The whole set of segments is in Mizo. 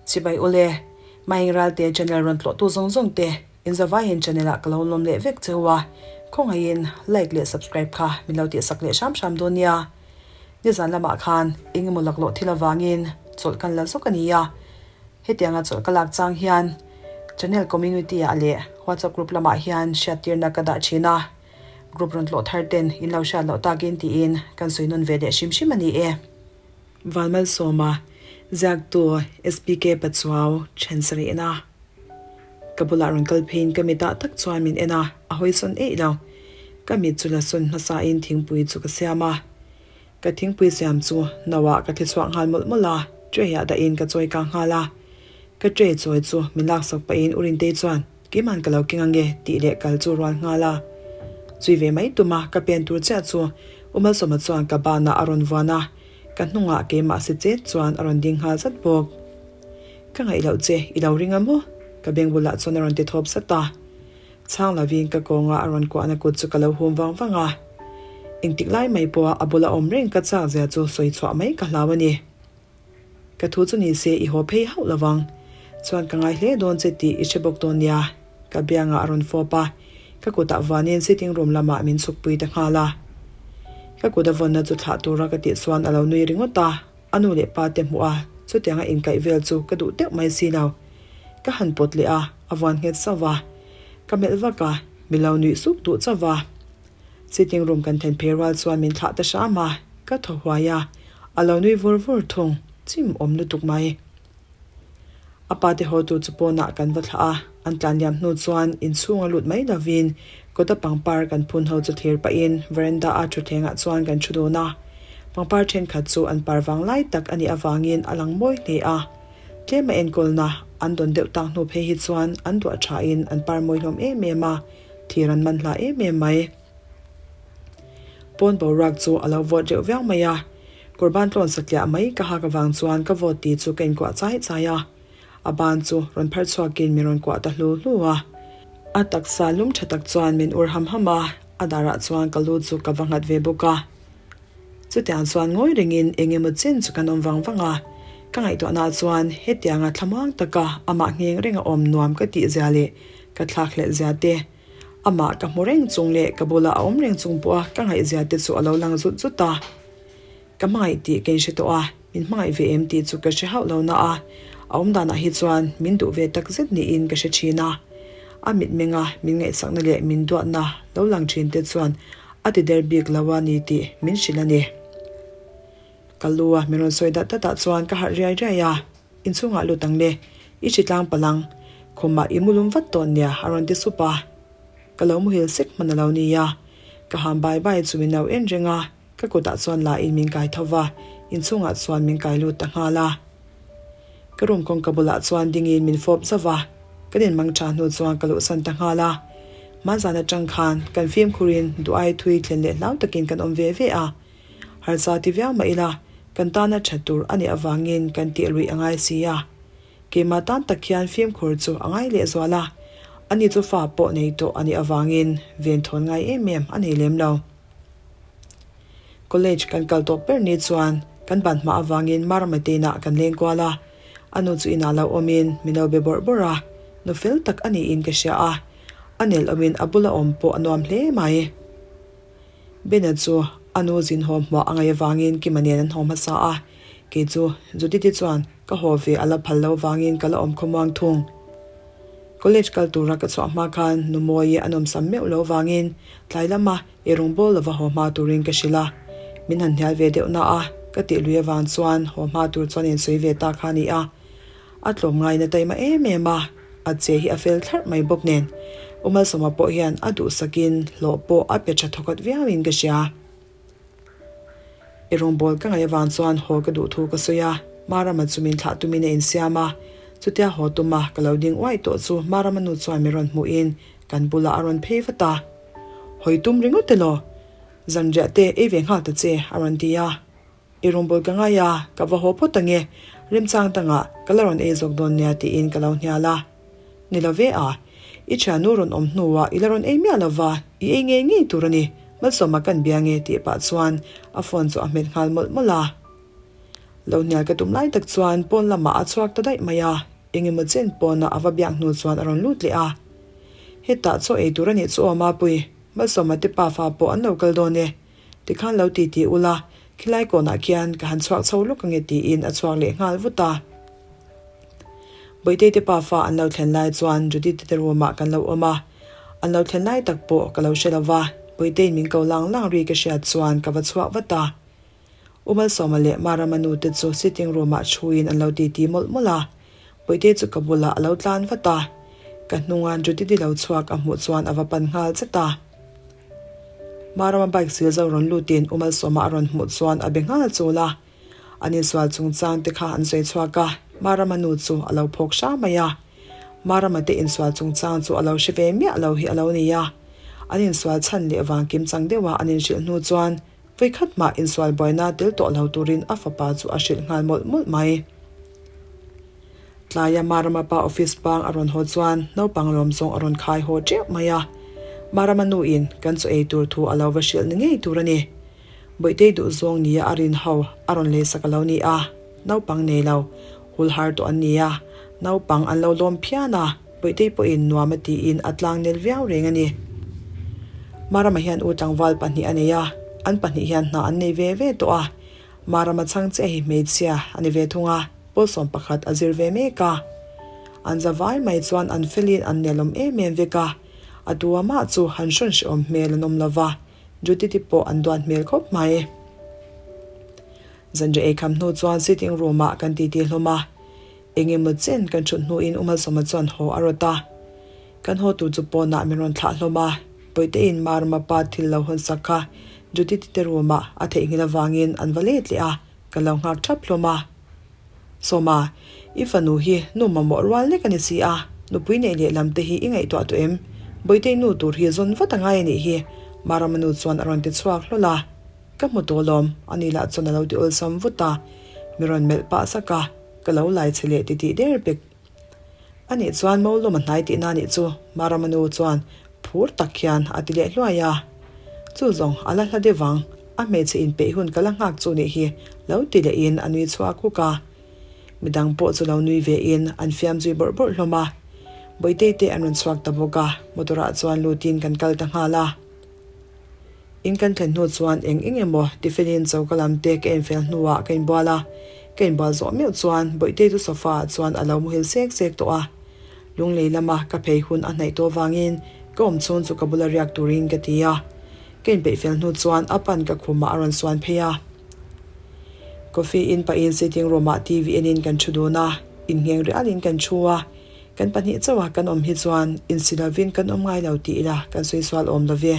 Chibai ule, Mahingralte channel rawn tlawhtu zawng zawng te inzavaiin channel ah ka lo lawm leh vek cheu a, khawngaihin like leh subscribe kha min lo tihsak leh hram hram dawn nia. Nizan lamah khan engemaw laklawh thil avangin chawlh kan la zawk a ni a, hetianga chawlh ka lak chang hian channel community ah leh whatsapp group lamah hian hriattirna ka dah thin a, group rawn tlawh thar ten in lo hriat loh takin tiin kan sawi nawn ve leh hrim hrim a ni e. Vanmalsawma, Ziaktu SPK Pachuau then sarihna. Ka bulah rawn kal pheiin ka mitah tak chuan min en a, a hawi sawn eih lo. Ka mit chu la sawn hmasain thingpui chu ka siam a. Ka thingpui siam chu nauah ka thli chhuak nghal mawlh mawlh a, tray ah dahin ka chawi kang nghal a. Ka tray chawi chu min laksak pahin u Rintei chuan, Keiman ka lo keng ange tih leh kal chu rual nghal a. Zui ve mai tuma ka pen tur chiah chu U Malsawma chuan ka banah a rawn vuan a, ka hnungah keimah si chet chuan a rawn ding nghal zat bawk. Ka ngaih loh che, i lo ring a maw? Ka beng bulah chuan a rawn ti thawp zat a. Chhang lovin ka kawnga a rawn kuahna kut chu ka lo hum vang vang a. Engtik lai mai pawha a bula awm reng ka chak zia chu sawi chhuah mai ka hlau a ni. Ka thu chu ni se i haw phei hauh lo vang. Chuan ka ngai hle dawn che tih i hre bawk dawn nia. Ka biangah a rawn fawp a, ka kutah vuanin sitting room lamah min chhukpui ta nghal a. Ka kut a vawnna chu thlah tura ka tih chuan a lo nui ringawt a, a nu leh pa te hmuh a, chutianga inkaih vel chu ka duh deuh mai si lo. Ka han pawt leh a, a vuan nghet sauh va. Ka melh vak a, mi lo nuih suk duh chauh va. Sitting room kan then phei rual chuan min thlah ta hram a, ka thaw huai a, a lo nui vur vur thung, chim awm lutuk mai. A pa te haw tur chu pawnah kan va thlah a, an tlan liam hnu chuan inchhung a lut mai lovin kawta pangpar kan phun ho chu thlir pahin veranda a thutthlengah chuan kan thu dun a. Pangpar thenkhat chu an par vang lai tak a nih avangin a lang mawi hle a, tlem a enkawlna an dawn deuh tak hnu phei hi chuan an duah thain an par mawi hlawm em em a, Thir an man hla em em mai. Pawn boruak chu a lo vawt reuh viau mai a, Kurban tlawn satliah mai ka hak avang chuan ka vawt tih chu ka inkuah chai chai a. A ban chu rawn phar chhuakin min rawn kuah ta hlu hlu a. A taksa lum tha tak chuan min ur ham ham a, a darah chuan ka lu chu ka va nghat ve bawk a. Chutiang chuan ngawi rengin eng emaw chen chu kan awm vang vang a, ka ngaihtuahna chuan hetianga thlamuang taka amah ngheng renga awm nuam ka tih zia leh ka thlak hlelh zia te, amah ka hmu reng chung leh ka bula a awm reng chung pawha ka ngaih zia te chu a lo lang zut zut a. Ka hmangaih tih ka inhre tawh a, min hmangaih ve em tih chu ka hre hauh lo na a, a awm danah hi chuan min duh ve tak zet niin ka hre thin a. A mitmenga min ngaihsakna leh min duatna lo lang thin te chuan A ti der bik lo a ni tih min hrilh a ni. Ka lu a min rawn sawi dat dat ah chuan ka harh riai riai a, inchhungah lut ang le, i hri tlang palang, khumah i mulum vat tawn nia a rawn ti sup a. Ka lo muhil sek hman a lo nia, ka ham bai bai chu min lo en reng a, ka kutah chuan la in min kai tho va, inchhungah chuan min kai lut ta nghal a. Ka room kawngka bulah chuan dingin min fawp zauh va, kan inmang tha hnu chuan ka luhsan ta nghal a. Hmanzan atang khan kan fimkhurin duh ai thui thlen leh hlau takin kan awm ve ve a. Harsa ti viau mah ila, kan tana tha tur a nih avangin kan tih luih a ngai si a. Keimah tan tak hian fimkhur chu a ngai leh zual a, ani chu fa pawh nei tawh a nih avangin venthawn ngai em em a nei lem lo. College kan kal tawp ber ni chuan kan ban hma avangin Maramateina kan leng kual a, a nu chu inah lo awmin min lo be bawrh bawrh a, nu fel tak a niin ka hria a, a nel awmin a bula awm pawh a nuam hle mai. Bena chu a nu zin haw hmuah a ngaih avangin Kima nen an haw hmasa a, kei chu Judith-i chuan ka haw ve a la phal lo vangin ka la awm khawmuang thung. College kal tura ka chhuah hma khan nu Mawi a nawmsam meuh lo vangin tlai lama I rawngbâwl lova haw hma turin ka hrilh a, min han hnial ve deuh na a, ka tih lui avang chuan haw hma tur chuan insawi ve ta kha a ni a. A tlawm ngaina taima em em a, a che hi a fel thlarh mai bawk nen. U Malsawma pawh hian a duhsakin hlawh pawh a pe tha thawkhat viauin ka hria. I rawngbâwl ka ngaih avang chuan haw ka duh thu ka sawi a, Marama chu min thlah tumin a insiam a, chutia haw tuma ka lo ding uaih tawh chu Marama nu chuan min rawn hmuhin Kan bulah a rawn phei vat a, Hawi tum ringawt elaw? Zanriah te ei ve nghal ta che, a rawn ti a. I rawngbâwl ka ngai a, ka va haw phawt ange, remchang dangah ka la rawn ei zawk dawn nia tiin ka lo hnial a. Ni lo ve a, i thiannu rawn awm hnuah i la rawn ei miah lo va, i ei ngei ngei tur a ni, Malsawma kan bia nge tih pah chuan a phone chu a hmet nghal mawlh mawlh a. Lo hnial ka tum lai tak chuan pawn lamah a chhuak ta daih mai a, eng emaw chen pawna a va biak hnu chuan a rawn lut leh a. Hetah chaw ei tur a nih chu aw Mapui, Malsawma te pafa pawh an lo kal dawn e. Tikhan lo ti ti ula, khilai kawnah khian ka han chhuak chho lawk ange tiin a chhuak leh nghal vut a. Bawihtei te pafa an lo thlen lai chuan Judith te room ah kan lo awm a, an lo thlen lai tak pawh ka lo hre lo va, Bawihteiin min ko lang lang ri ka hriat chuan ka va chhuak vat a. U Malsawma leh Marama nu te chu sitting room ah thuin an lo titi mawlh mawlh a, Bawihtei chu ka bulah a lo tlan vat a, ka hnunga Judith-i lo chhuak a hmuh chuan a va pan nghal zet a. Marama bike sil zo rawn lutin U Malsawma a rawn hmuh chuan a be nghal chul a, An insual chungchang te kha an sawi chhuak a, Marama nu chu a lo phawk hram mai a. Marama te insual chungchang chu a lo hre ve miah lo hi a lo ni a. An insual chhan leh vang kim chang deuha an inhrilh hnu chuan vawikhat mah insual buaina tel tawh lo turin a fapa chu a hrilh nghal mawlh mawlh mai. Tlaia Marama pa office bang a rawn haw chuan naupang lawm zawng a rawn khai haw teuh mai a. Marama nuin kan chaw ei tur thu a lo va hrilh ni ngei tur a ni. Bawihtei duh zawng nia a rin ho a rawn leisak a lo ni a, naupang nei lo, hul har tawh an ni a, naupang an lo lawm phian a, Bawihtei pawhin nuam a tiin a tlang nel viau reng a ni. Marama hian u tlangval pahnih a nei a, an pahnih hian hna an nei ve ve tawh a, Marama chhang chiah hi hmeichhia a ni ve thung a, pawlsawm pakhat a zir ve mek a. An za vai mai chuan an felin an nelawm em em vek a, a tu amah chu han hrawn hrehawm hmel an awm lo va, Judith-i pawh an duat hmel khawp mai. Zanriah ei kham hnu chuan sitting room ah kan titi hlawm a, eng emaw chen kan thut hnuin U Malsawma chuan haw a rawt a. Kan haw tur chu pawnah min rawn thlah hlawm a, Bawihteiin Marama pa thil lo hawn sak kha Judith-i te room ah a theihnghilh avangin an va let leh a, ka lo nghak thap hlawm a. Sawma, i fanu hi nu mamawh rual lek a ni si a, nupui neih leh lam te hi i ngaihtuah tawh em? Bawihtei nu tur hi zawn vat a ngai a nih hi, Marama nu chuan a rawn ti chhuak hlawl a. Ka hmu tawh lawm, ani lah chuan a lo ti awlsam vut a, mi rawn melh pah sak a, ka lo lai che leh titih der bek. Anih chuan Maulawm a hnai tihna anih chu, Marama nu chuan phur tak hian a ti leh hluai a. Chu zawng a la hla deuh vang, a hmeichhe inpeih hun ka la nghak chu nih hi lo ti lehin a nui chhuak huk a. Midang pawh chu lo nui vein an fiam zui bawrh bawrh hlawm a. Bawihtei te an rawn chhuak ta bawk a, motor ah chuan lutin kan kal ta nghal a. In kan thlen hnu chuan eng eng emaw tifelin choka lam te ka enfel hnuah ka inbual a, ka inbual zawh meuh chuan Bawihtei chu sofa ah chuan a lo muhil sek sek tawh a. Lunglei lama ka phei hun a hnaih tawh vangin ka awm chhung chu ka bula riak turin ka ti a. Ka inpeih fel hnu chuan a pan ka khumah a rawn suan phei a. Coffee in pahin sitting room ah TV enin kan thu dun a, inngheng rialin kan thu a. Kan pahnih chauha kan awm hi chuan insi lovin kan awm ngai lo tih ila kan sawi sual awm lo ve.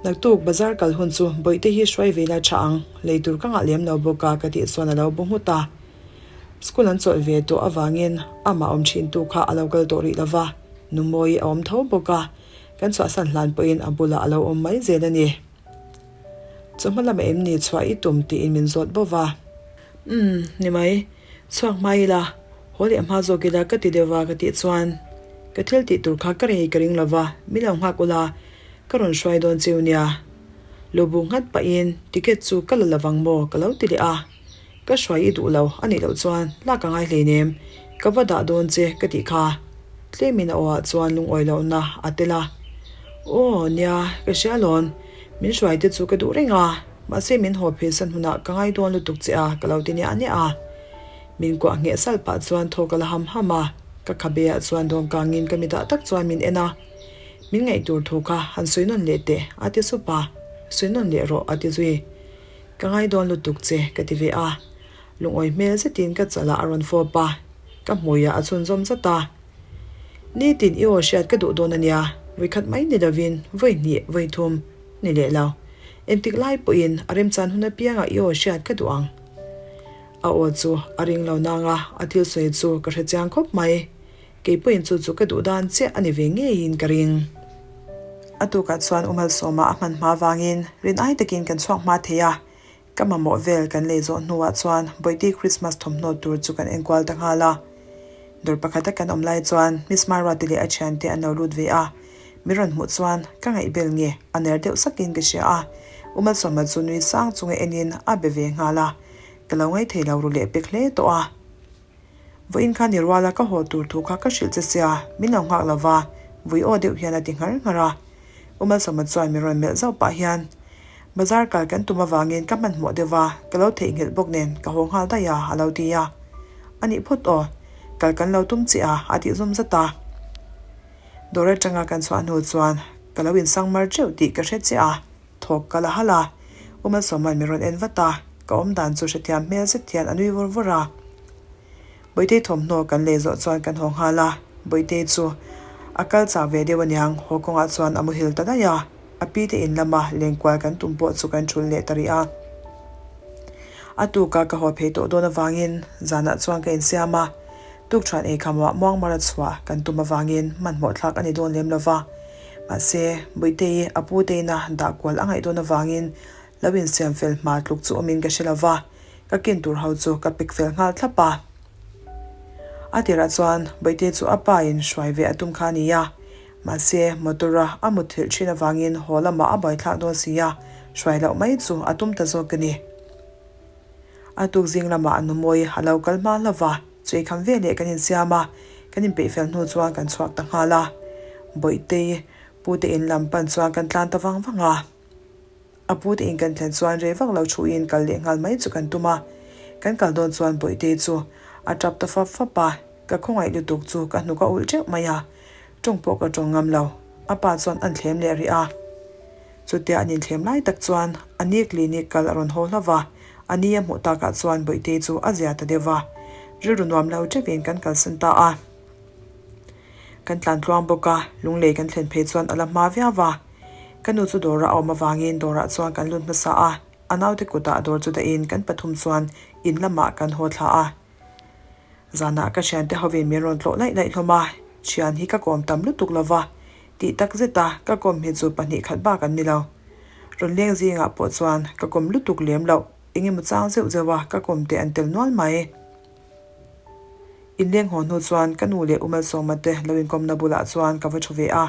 Naktuk bazar kal hun chu bawihte hi hruai ve ila tha ang, lei tur ka ngah lem lo bawk a ka tih chuan a lo bu nghut a. School an chawlh ve tawh avangin amah awm thin tu kha a lo kal tawh rih lo va, Numawi a awm tho bawk a, kan chhuahsan hlan pawhin a bulah a lo awm mai zel a ni. Chawhma lamah em ni chhuah i tum tiin min zawt bawk va. Umm, ni mai. Chhuak hma ila, haw leh hma zawk ila ka ti deuh va ka tih chuan ka thil tih tur kha ka rei ka ring lo va, min lo nghak ula, ka rawn hruai dawn chiu nia. Lu bu nghat pahin ticket chu ka la lovang maw ka lo ti leh a. Ka hruai i duh lo a nih loh chuan lak a ngai hleinem, ka va dah dawn che ka tih kha. Tlemin a awah chuan lungawi lohna a tel a. Aw, nia, ka hria lawn, min hruai te chu ka duh reng a. Mahse min haw pheisan hunah ka ngai dawn lutuk che a ka lo ti niah niah a. Min kuah ngheh salh pah chuan thaw ka la ham ham a, ka khabe ah chuan dawm kangin ka mitah tak chuan min en a. Min ngaih tur thu kha han sawi nawn leh teh a ti sup a, sawi nawn leh rawh a ti zui. Ka ngai dawn lutuk che ka ti ve a. Lungawi hmel zetin ka chalah a rawn fawp a, ka hmuiah a chhunzawm zat a. Nitin i aw hriat ka duh dawn a nia, vawikhat mai ni lovin vawi hnih vawi thum ni leh lo. Engtik lai pawhin a remchan hun apiangah i aw hriat ka duh ang. A aw chu a ring lo nang a, a thil sawi chu ka hre chiang khawp mai. Kei pawhin chu chu ka duh dan chiah a ni ve ngeiin ka ring. A tukah chuan U Malsawma a hman hma vangin rin ai takin kan chhuak hma thei a, Ka mamawh vel kan lei zawh hnuah chuan Bawihtei Christmas thawmhnaw tur chu kan enkual ta nghal a. Dawr pakhata kan awm lai chuan Miss Maruati leh a thiante an lo lut ve a. Mi rawn hmuh chuan ka ngaihbel nge a ner deuh sakin ka hria a. U Malsawma chu nui sang chunga enin a be ve nghal a. ka lo ngaithei lo ru leh pek hle tawh a. Vawiin kha ni ruala ka haw tur thu kha ka hrilh che sia, min lo nghak lo va, vui aw deuh hian a ti nghar nghar a. U Malsawma chuan min rawn melh zauh pah hian, Bazar kal kan tum avangin ka hmanhmawh deuh va, ka lo theihnghilh bawk nen ka haw nghal daih a, a lo ti a. A nih phawt aw, kal kan lo tum chiah a, a tih zawm zat a. Dawr atanga kan chhuah hnu chuan ka lo insang mar teuh tih ka hre chiah a, thawk ka la halh a. U Malsawma'n min rawn en vat a, ka awm dan chu hrethiam hmel zet hian a nui vur vur a. Bawitei thawmhnaw kan lei zawh chuan kan haw nghal a, Bawitei chu a kal chak ve deuh aniang, haw kawngah chuan a muhil ta daih a, a pi te in lama lengkual kan tum pawh chu kan thul leh ta rih a. A tuka ka haw phei tawh dawn avangin zanah chuan ka insiam a, tukṭhuan ei khamah muangmara chhuah kan tum avangin hmanhmawh thlak a ni dawn lem lo va, mahse Bawitei a pu te ina dah kual a ngaih dawn avangin lo insiam fel hma tluk chu awmin ka hre lo va. Ka ken tur ho chu ka pek fel nghal thlap a. A tirah chuan Bawihtei chu a pa in hruai ve a tum kha a ni a. Mahse, motor a a mutthilh thin avangin haw lamah a buaithlak dawn si a, hruai loh mai chu a tum ta zawk a ni. A tuk zing lamah a numawi a lo kal hma hlauh va, chuikham veleh kan insiam a, kan inpeih fel hnu chuan kan chhuak ta nghal a. Bawihtei pute in lam pan chuan kan tlan ta vang vang a. A pu te in kan thlen chuan rei vak lo thuin kal leh nghal mai chu kan tum a, kan kal dawn chuan Bawihte chu a tap ta fap fap a, ka khawngaih lutuk chu ka hnuk a ulh teuh mai a, tawng pawh ka tawng ngam lo, a pa chuan an thlem leh rih a. Chutia an inthlem lai tak chuan a ni clinic kal a rawn haw hlauh va, a ni a hmuh takah chuan Bawihte chu a zia ta deuh va, rilru nuam lo teuhin kan kalsan ta a. Kan tlan tluang bawk a, lunglei kan thlen phei chuan a la hma viau va. Ka nu chu dawrah a awm avangin dawrah chuan kan lut hmasa a, a naute kutah dawr chu dahin kan pathum chuan in lamah kan haw thla a. Zanah ka thiante hovin min rawn tlawh laih laih hlawm a, thian hi ka kawm tam lutuk lo va, tih tak zeta ka kawm hi chu pahnih khat bak an ni lo. Rawn leng zingah pawh chuan ka kawm lutuk lem loh, eng emaw chang zeuh zeuh a ka kawm te an tel nual mai. Inleng haw hnu chuan ka nu leh U Malsawma te lo inkawmna bulah chuan ka va thu ve a.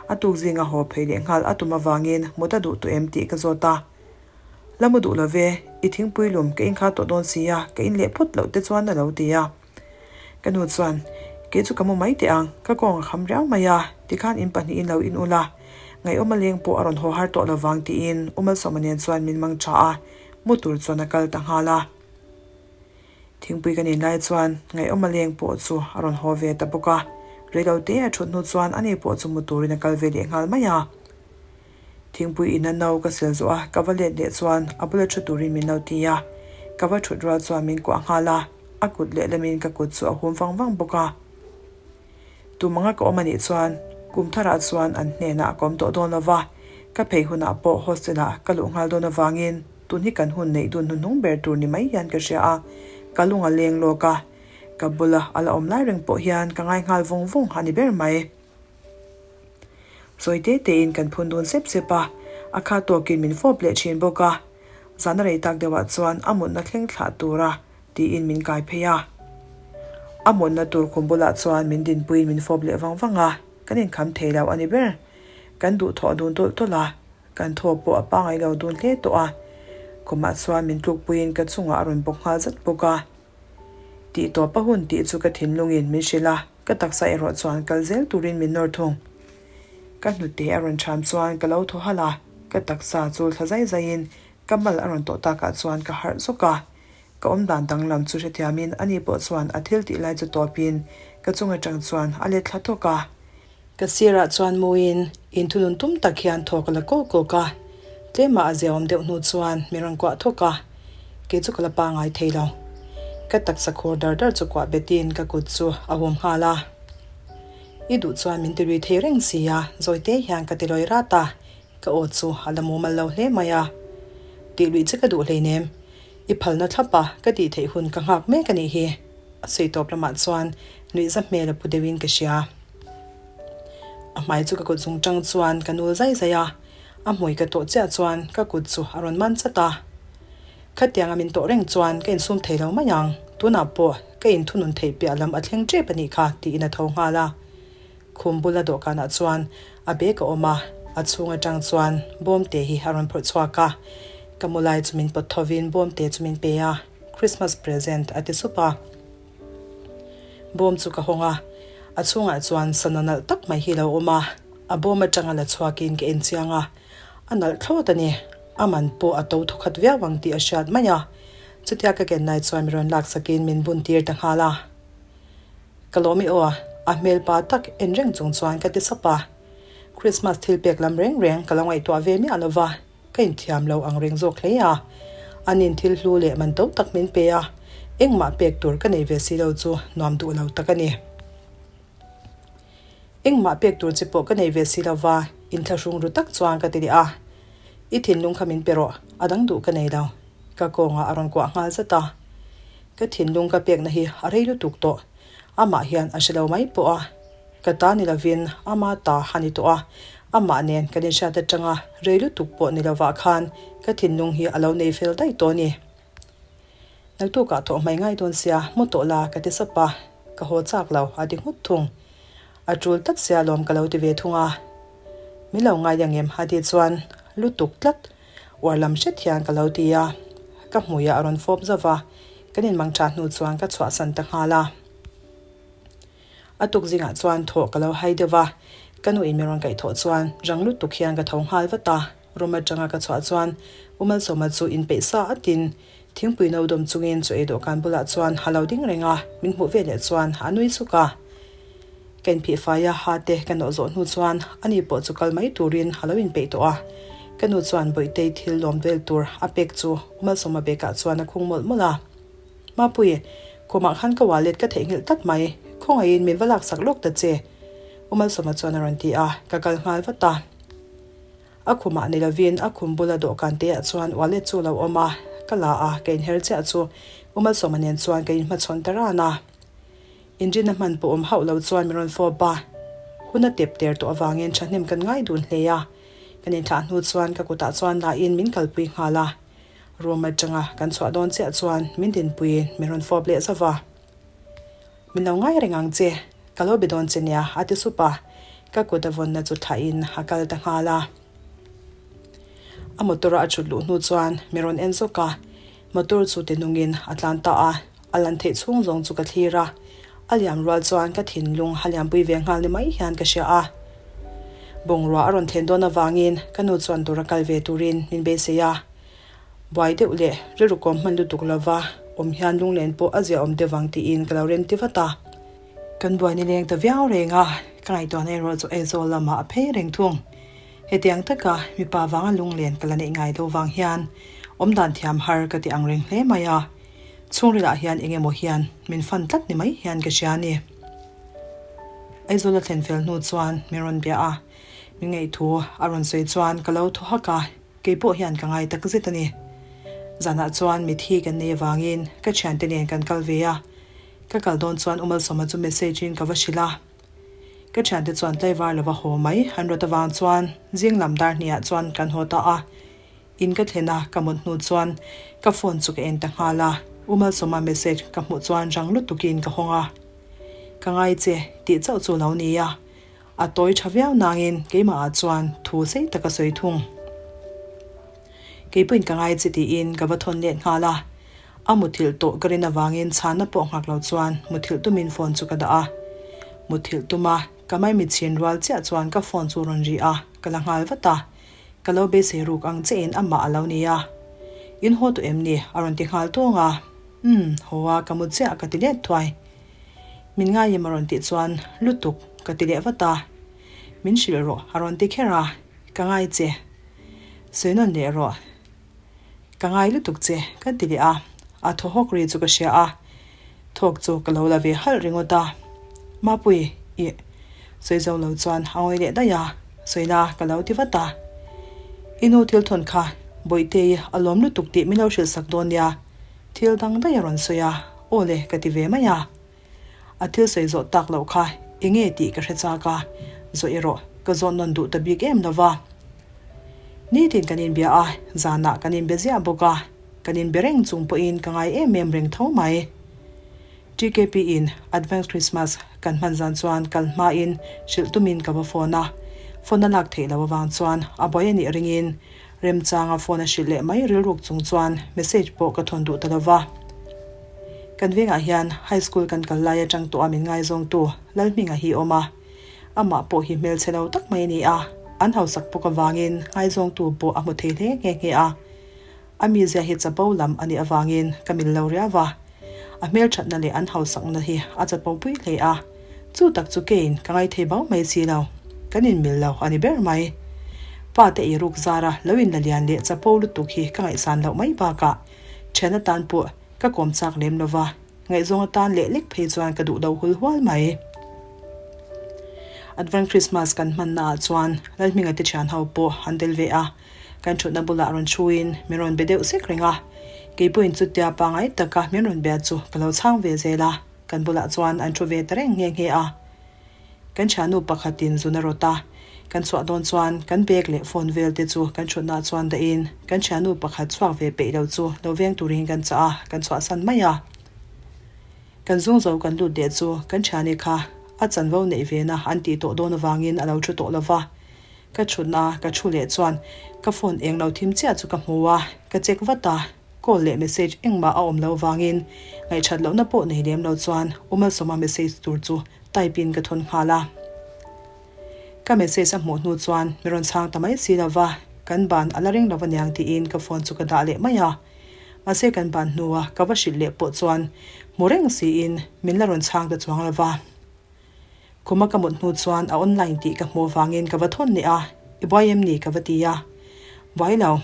A tuk zinga haw phei leh nghal a tum avangin mut a duh tawh em tih ka zawt a. La mu duh lo ve, i thingpui lum ka inkhar tawh dawn si a, ka in leh phawt loh te chuan a lo ti a. Ka nu chuan, Kei chu ka mu mai teh ang, ka kawng a kham riau mai a, tikhan in pahnihin lo in ula, ngaihawm a leng pawh a rawn haw har tawh lovang tiin U Malsawma nen chuan min mang tha a, mu tur chuan a kal ta nghal a. Thingpui ka nen lai chuan ngaihawm a leng pawh chu a rawn haw ve ta bawk a, reilo te a thut hnu chuan ani pawh chu mu turin a kal ve leh nghal mai a. Thingpui ina no ka sel zawh a, ka va let leh chuan a bula thu turin min lo ti a, ka va thut rual chuan min kuah nghal a, a kut lehlamin ka kut chu a hum vang vang bawk a. Tum anga ka awm anih chuan kum tharah chuan an hnenah ka awm tawh dawn lo va, ka phei hunah pawh hostel ah ka luh nghal dawn avangin tun hi kan hun neih dun hnuhnung ber tur ni mai hian ka hria a, ka lung a leng lawk a, ka bula a la awm lai reng pawh hian ka ngai nghal vung vung a ni ber mai. Sawi te tein kan phun dun sep sep a, a kha tawkin min fawp leh thin bawk a, zan a rei tak deuhah chuan a mutna thleng thlah tura tiin min kai phei a. A mutna tur khum bulah chuan min dinpuiin min fawp leh vang vang a, kan inkham thei lo a ni ber. Kan duhthawh dun tawlh tawlh a, kan thaw pawh a pangai lo dun hle tawh a. Khumah chuan min tlukpuiin ka chungah a rawn bawk nghal zat bawk a. Tih tawp a hun tih chu ka thinlungin min hrilh a, ka taksa erawh chuan kal zel turin min nawr thung. Ka hnute a rawn ṭham chuan ka lo thaw halh a, ka taksa chu thla zai zaiin ka mal a rawn tawh takah chuan ka harh zawk a. Ka awmdan danglam chu hrethiamin ani pawh chuan a thil tih lai chu tawpin ka chung atang chuan a let thla thawk a. Ka sirah chuan muin inthunun tum tak hian thawk a la kawk kawk a, tlemah a ziaawm deuh hnu chuan mi rawn kuah thawk a, kei chu ka la pangai thei lo. Ka taksa khur dar dar chu kuah betin ka kut chu a hum nghal a. I duh chuan min ti lui thei reng si a, zawi te hian ka ti lawi rat a, ka aw chu a la mumal lo hle mai a. Tih luih che ka duh hleinem. I phalna thlap a, ka tih theih hun ka nghak mek a nih hi. A sawi tawp lamah chuan nuihza hmel a pu deuhin ka hria. A hmai chu ka kut zung tang chuan ka nul zai zai a, a hmui ka tawh chiah chuan ka kut chu a rawn man chat a. Khatianga min tawh reng chuan ka insum thei lo mai ang, tunah pawh ka inthunun theih piah lam a thleng tep a nih kha tiin a tho nghal a. Khum bula dawhkanah chuan a bag a awm a, a chhung atang chuan bawmte hi a rawn phawrh chhuak a. Ka mu lai chu min pawt thovin bawmte chu min pe a. Christmas present a ti sup a. Bawm chu ka hawng a, a chhungah chuan sana nalh tak mai hi lo awm a, a bawm atanga la chhuakin ka en chiang a, a nalh thlawt a ni, a man pawh a to thawkhat viau ang tih a hriat mai a, chutia ka ken lai chuan mi rawn laksakin min bun tir ta nghal a. Ka lawm i aw, a hmel pa tak en reng chung chuan ka ti sap a, Christmas thil pek lam reng reng ka lo ngaihtuah ve miah lo va. Ka inthiam lo ang reng zawk hle a, anin thil hlu leh man to tak min pe a, engmah pek tur ka nei ve si lo chu nuam duh lo tak a ni. Engmah pek tur chi pawh ka nei ve si lo va, inthlahrung ru tak chuan ka ti leh a, I thinlung kha min pe rawh, a dang duh ka nei lo. Ka kawngah a rawn kuah nghal zat a, ka thinlung ka pekna hi a rei lutuk tawh, amah hian a hre lo mai pawh a. Ka ta ni lovin ama ta a ni tawh a, amah nen kan inhriat atanga rei lutuk pawh ni lovah khan ka thinlung hi a lo nei fel daih tawh a ni. Naktukah thawh hmai ngai dawn sia mu tawh la ka ti sap a, ka haw chak lo a ti nghut thung. A tul tlat sia lawm ka lo ti ve thung a. Min lo ngai ang em a tih chuan lutuk tlat uar lam hret hian ka lo ti a, ka hmuiah a rawn fawp zauh va, kan inmang tha hnu chuan ka chhuahsan ta nghal a. A tuk zingah chuan thawh ka lo hai deuh va, ka nu in min rawn kaih thawh chuan rang lutuk hian ka tho nghal vat a, room atanga ka chhuah chuan U Malsawma chu inpeih sa atin thingpui no dawm chungin chaw ei dawhkan bulah chuan a lo ding reng a, min hmuh veleh chuan a nui suk a. Ka inphih fai a, ha te ka nawh zawh hnu chuan ani pawh chu kal mai turin a lo inpeih tawh a, ka nu chuan Bawihtei thil lawm vel tur a pek chu U Malsawma bekah chuan a khung mawlh mawlh a. Mapui, khumah khan ka wallet ka theihnghilh tlat mai, khawngaihin min va laksak lawk ta che. U Malsawma chuan a rawn ti a, ka kal nghal vat a. A khumah ni lovin a khum bula dawhkan te ah chuan wallet chu a lo awm a, ka la a, ka inher chiah chu U Malsawma nen chuan ka inhmachhawn ta ran a. Inrinna hman pawh awm hauh lo chuan min rawn fawp a, hun a tep ter tawh avangin thahnem kan ngai dun hle a. Kan inthlah hnu chuan ka kutah chuan lahin min kalpui nghal a. Room atanga kan chhuah dawn chiah chuan min dinpuiin min rawn fawp leh zauh va. Min lo ngai reng ang che, ka lo be dawn che nia a ti sup a, ka kut a vawnna chu thlahin a kal ta nghal a. A motor a a chhut luh hnu chuan min rawn en zawk a, motor chu ti nungin a tlan ta a, a lan theih chhung zawng chu ka thlir a, a liam rual chuan ka thinlung a liampui ve nghal ni mai hian ka hria a. Bungrua a rawn thlen dawn avangin ka nu chuan dawr a kal ve turin min beisei a. Buai deuh leh rilru kawm hman lutuk lova awm hian lunglen pawh a ziaawm deuh vang tiin ka lo rem ti vat a. Kan buai ni leng ta viau reng a, ka ngaihtuahna erawh chu Aizawl lamah a phei reng thung. Hetiang taka mipa vanga lunglen ka la neih ngai lo vang hian awmdan thiam har ka ti ang reng hle mai a. Chhungrilah hian eng emaw hian min fan tlat ni mai hian ka hria a ni. Aizawl a thlen fel hnu chuan min rawn bia a, min ngaihthu a rawn sawi chuan ka lo thaw hak a, kei pawh hian ka ngai tak zet a ni. Zanah chuan mithi kan nei avangin ka thiante nen kan kal ve a, ka kal dawn chuan U Malsawma chu message in ka va hrilh a. Ka thiante chuan tlaivar lova haw mai an rawt avang chuan zing lam dar hniah chuan kan haw ta a. In ka thlen a, ka mut hnu chuan ka phone chu ka en ta nghal a, U Malsawma message ka hmuh chuan rang lutukin ka hawng a. Ka ngai che tih chauh chu lo ni a, a tawi tha viau nangin keimahah chuan thu sei tak a sawi thung. Keipawhin ka ngai che tiin ka va thawn let nghal a, a muthilh tawh ka rin avangin chhanna pawh nghak lo chuan muthilh tumin phone chu ka dah a. Muthilh tuma ka maimichhin rual chiah chuan ka phone chu rawn ri a, ka la nghal vat a. Ka lo beisei ruk ang che in amah a lo ni a. In haw tawh em ni? A rawn ti nghal tawng a. Umm, haw a, ka mu chiah ka ti let thuai. Min ngai em a rawn tih chuan lutuk ka ti leh vat a. Min hrilh rawh a rawn ti kher a, ka ngai che. Sawi nawn leh rawh. Ka ngai lutuk che ka ti leh a, a thaw hawk ri chu ka hria a, thawk chu ka lo la ve halh ringawt a. Mapui, ih. Sawi zo lo chuan a ngawi leh daih a, sawi la ka lo ti vat a. I nu thil thawn kha Bawihtei a lawm lutuk tih min lo hrilh sak dawn nia, thil dang daih a rawn sawi a, aw le ka ti ve mai a. A thil sawi zawh tak loh kha eng nge tih ka hre chak a, zawh erawh ka zawh nawn duh ta bik em lo va. Nitin kan inbia a, zanah kan inbe ziah bawk a, kan inbe reng chung pawhin ka ngai em em reng tho mai. TKP in Advance Christmas kan hman zan chuan kal hmain hrilh tumin ka va phone a, phone a lak theih loh avang chuan a buai a nih ringin remchanga phone a hrilh leh mai rilruk chung chuan message pawh ka thawn duh ta lo va. Kan vengah hian High School kan kal lai atang tawh a min ngaizawngtu Lalhminga hi awm a. Amah pawh hi hmelchhe lo tak mai a ni a, an hausak bawk avangin ngaizawngtu pawh a hmu thei hle nghe nghe a. A mizia hi chapo lam a nih avangin ka mil lo riau a. A hmelthatna leh an hausakna hi a chapo pui hle a, chu tak chu keiin ka ngaithei bau mai si lo. Kan inmil lo a ni ber mai. Pa te eiruk zara lo inla lian leh chapo lutuk hi ka ngaihsan loh mai bakah thian atan pawh ka kawm chak lem lo va, ngaihzawng atan leh lek phei chuan ka duh lo hul hual mai. Advent Christmas kan hmanna ah chuan Lalhminga te thian ho pawh an tel ve a, kan thutna bulah rawn thuin min rawn be deuh sek reng a, keipawhin chutia pangai taka min rawn bia chu ka lo chhang ve zel a, kan bulah chuan an thu ve ta reng nghe nghe a. Kan thiannu pakhatin zun a rawt a, kan chhuah dawn chuan kan bag leh phone vel te chu kan thutna chuan dahin kan thiannu pakhat chhuak ve peih lo chu lo veng turin kan chah a, kan chhuahsan mai a. Kan zung zo kan lut leh chu kan thiani kha a chanvo neih ve na an tih tawh dawn avangin a lo thu tawh lo va. Ka thutna ka thu leh chuan ka phone eng lo thim chiah chu ka hmu a, ka check vat a, call leh message engmah a awm lo vangin ngaihthat lohna pawh nei lem lo chuan U Malsawma message tur chu type in ka thawn nghal a. Ka message a hmuh hnu chuan mi rawn chhang ta mai si lo va, kan ban a la ring lo aniang tiin ka phone chu ka dah leh mai a. Mahse kan ban hnua ka va hrilh leh pawh chuan hmu reng siin min la rawn chhang ta chuang lo va. Khuma ka mut hnu chuan a online tih ka hmuh vangin ka va thawn leh a, i buai em ni ka va ti a. Buai lo.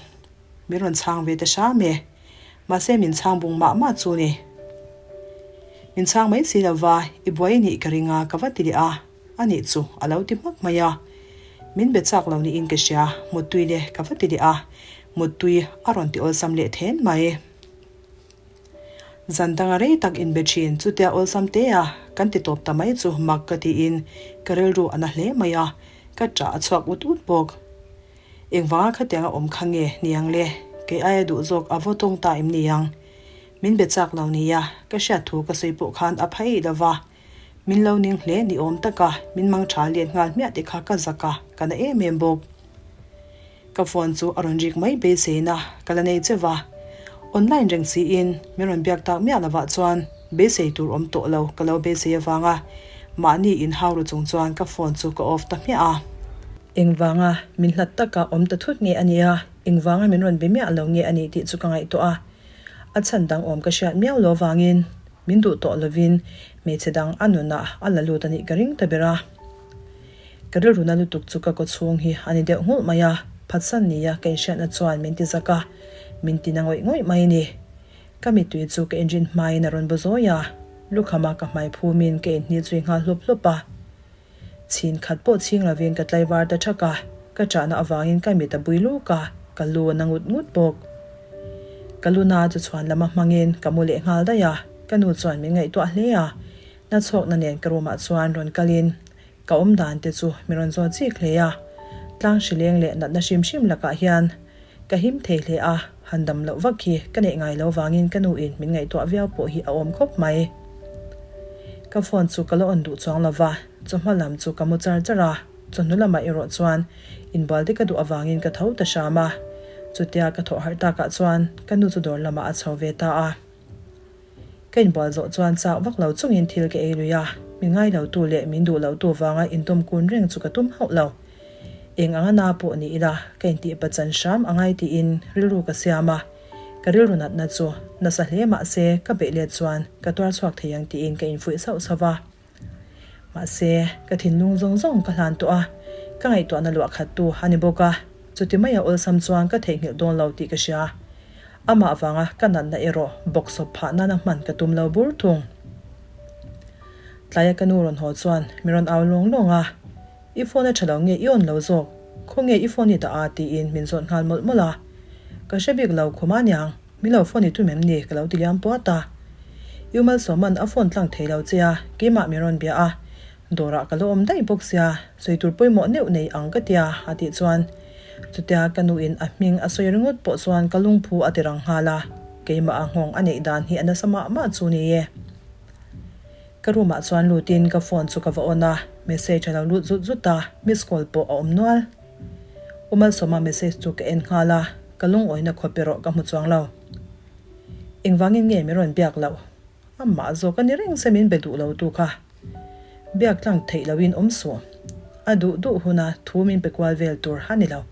Min rawn chhang ve ta hram e. Mahse min chhang bung mah mah chu ni. Min chhang mai si lova, i buai nih ka ring a ka va ti leh a, a nih chu a lo ti hmak mai a. Min be chak lo niin ka hria, muttui le ka va ti leh a, muttui a rawn ti awlsam leh then mai. Zan danga rei tak inbe thin chutia awlsam te a kan ti tawp ta mai chu mak ka tiin ka rilru a na hle mai a, ka ṭah a chhuak ut ut bawk. Engvanga khatianga awm kha nge niang le? Kei aia duh zawk a vaw tawng ta em niang? Min be chak lo nia, ka hriat thu ka sawi pawh khan a phei lo va. Min lo ning hle ni awm taka min mang tha let nghal hmiah te kha ka zak a, ka na em em bawk. Ka phone chu a rawn rik mai beiseina ka la nei cheu va. Online reng siin min rawn biak tak miah lovah chuan beisei tur awm tawh lo ka lo beisei avanga mahni inhau ru chung chuan ka phone chu ka off ta hmiah a. Engvanga min hlat taka awm ta thut nge a nia, engvanga min rawn be miah lo nge a nih tih chu ka ngaihtuah a. A chhan dang awm ka hriat miau lo vangin min duh tawh lovin hmeichhe dang a nunah a la lut a nih ka ring ta ber a. Ka rilruna lutuk chu ka kawchhung hi a ni deuh nghulh mai a, phatsan nia ka inhriatna chuan min ti zak a, min ti na ngawih ngawih mai a ni. Ka mittui chu ka inrin hmain a rawn bu zawi a, lukhama ka hmai phumin ka inhnih zui nghal hlup hlup a. Chhin khat pawh chhing lovin ka tlaivar ta thak a, ka chahna avangin ka mit a bui luk a, ka lu a na ngut ngut bawk. Ka lu na chu chhuan lama hmangin ka mu leh nghal daih a, ka nu chuan min ngaihtuah hle a, nachhawkna nen ka room ah chuan rawn kalin ka awm dan te chu min rawn zawt chik hle a, tlang hrileng leh natna hrim hrim lakah hian Ka him thei hle a, han dam loh vak hi ka neih ngai lo vangin ka nu in min ngaihtuah viau pawh hi a awm khawp mai. Ka phone chu ka la on duh chuang lo va, chawhma lam chu ka mu char char a, chawhnu lamah erawh chuan inbual te ka duh avangin ka tho ta hram a. Chutia ka thawh harh takah chuan ka nu chu dawr lamah a chho ve ta a. Ka inbual zawh chuan chak vak lo chungin thil ka ei lui a, min ngai lo tu leh min duh loh tu vanga intawm kun reng chu ka tum hauh lo. Eng anga na pawh ni ila ka intih pachan hram a ngai tiin rilru ka siam a, ka rilru natna chu nasa hle mah se ka beih let chuan ka tuar chhuak thei ang tiin ka infuih sauh sauh va. Mahse, ka thinlung zawng zawng ka hlan tawh a, ka ngaihtuahna luah khat tu a ni bawk a, chuti maia awlsam chuan ka theihnghilh dawn lo tih ka hria. Amah vanga ka natna erawh bawksawp phah nana hman ka tum lo bur thung. Tlaia ka nu rawn haw chuan mi rawn au lawng lawng a, I phone a tha lo nge i on lo zawk? Khawnge i phone i dah a? tiin min zawt nghal mawlh mawlh a. Ka hre bik lo khum a niang. Min lo phone i tum em ni? Ka lo ti liam puat a. U Malsawman a phone tlang thei lo che a, keimah min rawn bia a. Dawrah ka lo awm daih bawk sia, sawi tur pawimawh neuh nei ang ka tia a tih chuan chutia ka nuin a hming a sawi ringawt pawh chuan ka lungphu a ti rang nghal a, keimah a nghawng a neih dan hi a nasa mah mah chu ni e. Ka room ah chuan lutin ka phone chu ka va on a, message a lo lut zut zut a, miss call pawh a awm nual. U Malsawma message chu ka en nghal a, ka lungawina khawp erawh ka hmu chuang lo. Engvangin nge min rawn biak loh? Amah zawk a ni reng se min be duh lo tu kha. Biak tlang theih loin awm suh. A duh duh huna thu min pe kual vel tur a ni lo.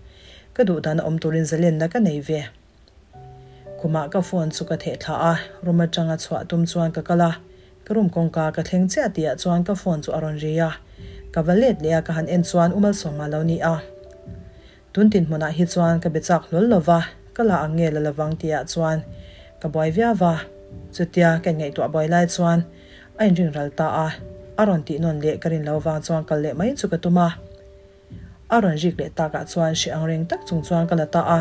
Ka duh dana awm turin zalenna ka nei ve. Khumah ka phone chu ka theh thla a, room atanga chhuah tum chuan ka kal a. Ka room kawngka ka thleng chiah tihah chuan ka phone chu a rawn ri a. Ka va let leh a, ka han en chuan U Malsawma lo ni a. Tun dinhmunah hi chuan ka be chak hlawl lo va, ka la ang nge la lovang tihah chuan ka buai viau va. Chutia ka inngaihtuah buai lai chuan a inring ral ta a, a rawn tih nawn leh ka rin lo vang chuan kal leh mai chu ka tum a. A rawn rik leh takah chuan hreh ang reng tak chung chuan ka la ta a.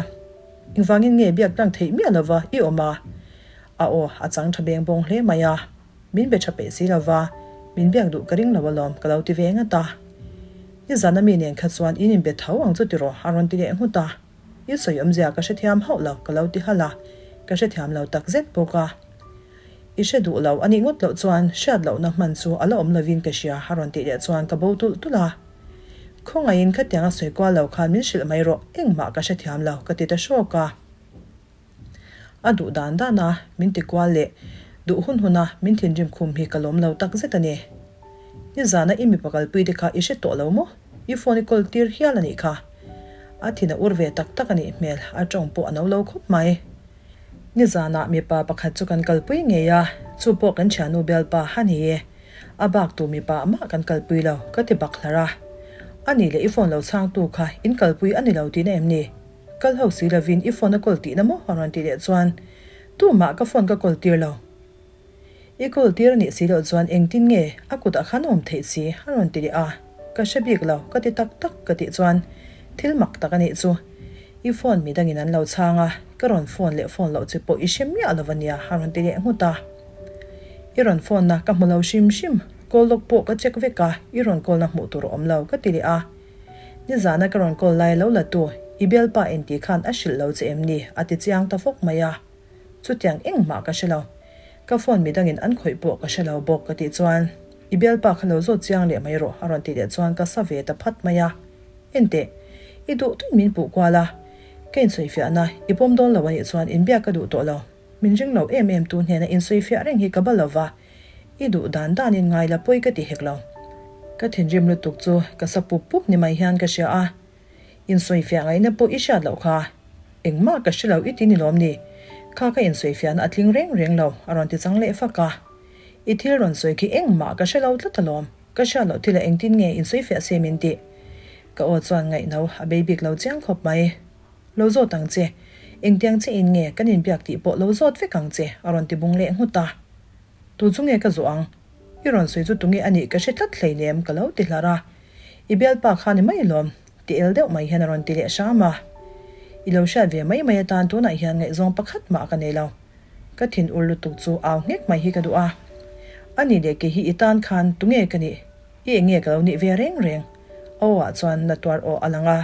Engvangin nge biak tlang theih miah lova i awm a? A aw a chang tha beng bawng hle mai a. Min be tha peih si lova, min biak duh ka ring lo alawm ka lo ti ve ngat a. Nizan a mi nen kha chuan in inbe tho ang chu tiraw a rawn ti leh nghut a. I sawi awmzia ka hrethiam hauh lo ka lo ti halh a, ka hrethiam lo tak zet bawk a. I hre duh lo a nih ngawt loh chuan hriat lohna hman chu a la awm lovin ka hria a rawn tih leh chuan ka bo tulh tulh a. Khawngaihin khatiang a sawi kual lo khan min hrilh mai rawh, engmah ka hrethiam lo ka ti ta hrawk a. A duh dan dan a, min ti kual leh duh hun hun a, min thinrim khum hi ka lawm lo tak zet a ni. Nizana i mipa kalpui te kha i hre tawh lo maw? I phone i kawl tir hial a nih kha. A thin a ur ve tak tak a nih hmel, a tawng pawh a no lo khawp mai. Nizanah mipa pakhat chu kan kalpui ngei a, chu pawh kan thiannu bialpa a ni e. A bak tu mipa mah kan kalpui lo, ka ti bak hlar a. A nih leh i phone lo chhangtu kha in kalpui a ni lo tihna em ni? Kal ho si lovin i phone a call tihna maw a rawn tih leh chuan tumah ka phone ka call tir lo. I call tir a nih si loh chuan engtin nge a kutah khan a awm theih si a rawn ti leh a, ka hre bik lo ka ti tak tak ka tih chuan thil mak tak a nih chu. I phone midangin an lo chhang a, ka rawn phone leh phone loh che pawh i hre miah lo a nia a rawn ti leh nghut a. I rawn phone na ka hmu lo hrim hrim, call log pawh ka check vek a, i rawn call na hmuh tur a awm lo ka ti leh a. Nizana ka rawn call lai lo la tu, i bialpa inti khan a hrilh lo che em ni? a ti chiang ta fawk mai a. Chutiang engmah ka hre lo. Ka phone midangin an khawih pawh ka hre lo bawk ka tih chuan, I bialpa kha lo zawt chiang leh mai rawh a rawn tih leh chuan ka sa ve ta phat mai a. Enteh, i duh tuin min puh kual a. Ka insawifiahna i pawm dawn lo anih chuan inbiak ka duh tawh lo. Min ring lo em em tu hnena insawifiah reng hi ka ba lo va. I duh dan danin ngai la pawi ka ti hek lo. Ka thinrim lutuk chu ka sa pup pup ni mai hian ka hria a. Insawifiah ngaihna pawh i hriat loh kha. Engmah ka hre lo i ti ni lawm ni? Kha ka insawifiahna a tling reng reng lo a rawn ti chang leh fak a. I thil rawn sawi khi engmah ka hre lo tlat alawm. Ka hriat loh thil ah engtin nge insawifiah se min tih? Ka aw chuan ngaihno a bei bik lo chiang khawp mai. Lo zawt ang che. Engtiang che in nge kan inbiak tih pawh lo zawt vek ang che a rawn ti bung leh nghut a. Tu chu nge ka zawh ang? I rawn sawi chu tunge a nih ka hre tlat hleinem ka lo ti hlar a. I bialpa kha ni mai lawm ti el deuh mai hian a rawn ti leh hram a. I lo hriat ve mai mai atan tunah hian ngaihzawng pakhat mah ka nei lo. Ka thin ur lutuk chu au nghek mai hi ka duh a. A nih leh kei hi i tan khan tunge ka nih? I enge ka lo nih ve reng reng? A aw ah chuan na tuar aw a lang a.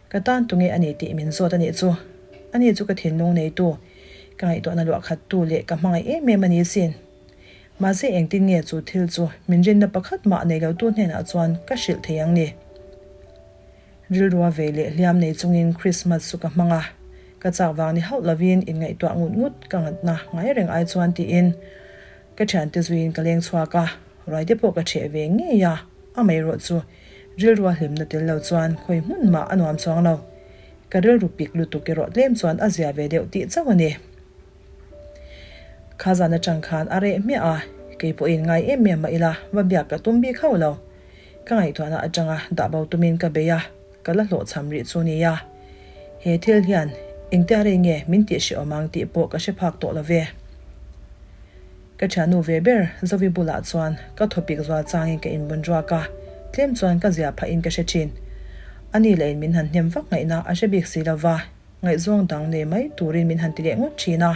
Ka tan tunge a ni tih min zawt a nih chu. Ani chu ka thinlung neitu, ka ngaihtuahna luah khattu leh ka hmangaih em em a ni sin. Mahse engtin nge chu thil chu min rinna pakhat mah nei lotu hnenah chuan ka hrilh thei ang ni? Rilrua vei leh hliam nei chungin Krismas chu ka hmang a, ka chak vang ni hauh lovin inngaihtuah ngut ngut ka ngatna ngai reng ai chuan tiin ka thiante zuiin ka leng chhuak a, ruai te pawh ka ṭheh ve ngei a, amaherawh chu Rilrua hlimna tel lo chuan khawi hmun mah a nuam chuang lo. Ka rilru pik lutuk erawh tlem chuan a zia ve deuh tih chauh a ni. Kha zan atang khan a reh hmiah a, kei pawhin ngai em em mah ila va biak ka tum bik hauh lo. Ka ngaihtuahna atanga dah bo tumin ka bei a, ka la hlawhchham rih chu nia. He thil hian engtia rei nge min tih hrehawm ang tih pawh ka hre phak tawh lo ve. Ka thiannu ve ber Zovi bulah chuan ka thawpik zual changin ka inbun ruak a, tlem chuan ka zia phahin ka hre thin. Ani lahin min han hnem vak ngaihna a hre bik si lova, ngaihzawng dang nei mai turin min han ti leh ngawt thin a.